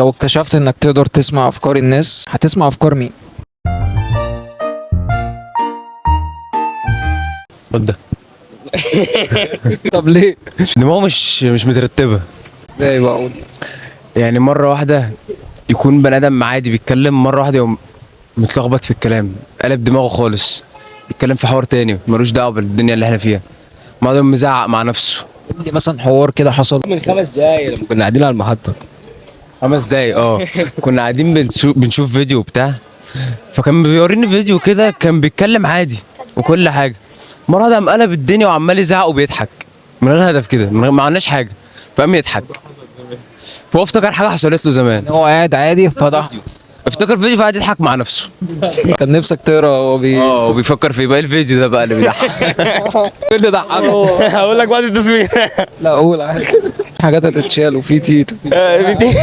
لو اكتشفت انك تقدر تسمع افكار الناس، هتسمع افكار مين؟ خد ده. طب ليه؟ دماغه مش مترتبة. ازاي بقى؟ قول. يعني مرة واحدة يكون بني ادم عادي بيتكلم، مرة واحدة يقوم متلخبط في الكلام، قلب دماغه خالص، بيتكلم في حوار تاني ملوش دعوه بالدنيا اللي احنا فيها، مرة يقوم مزعق مع نفسه. قول لي مثلا حوار كده حصل. من 5 دقايق لما كنا قاعدين على المحطة. 5 دقايق اه. كنا قاعدين بنشوف فيديو بتاع، فكان بيوريني فيديو كده، كان بيتكلم عادي وكل حاجه، مرة واحدة قام قلب الدنيا وعمال يزعق وبيضحك من غير هدف كده، من غير ما عملناش حاجه، فقام يضحك. فهو افتكر حاجة حصلت له زمان، هو قاعد عادي فضح. افتكر فيديو فقعد يضحك مع نفسه. كان نفسك تقرا وهو بي اه، وبيفكر في باقي الفيديو ده بقى اللي بيضحك. إيه اللي ضحكك؟ هقول لك بعد التصوير. لا قول عادي، حاجات هتتشال وفي تيت وفي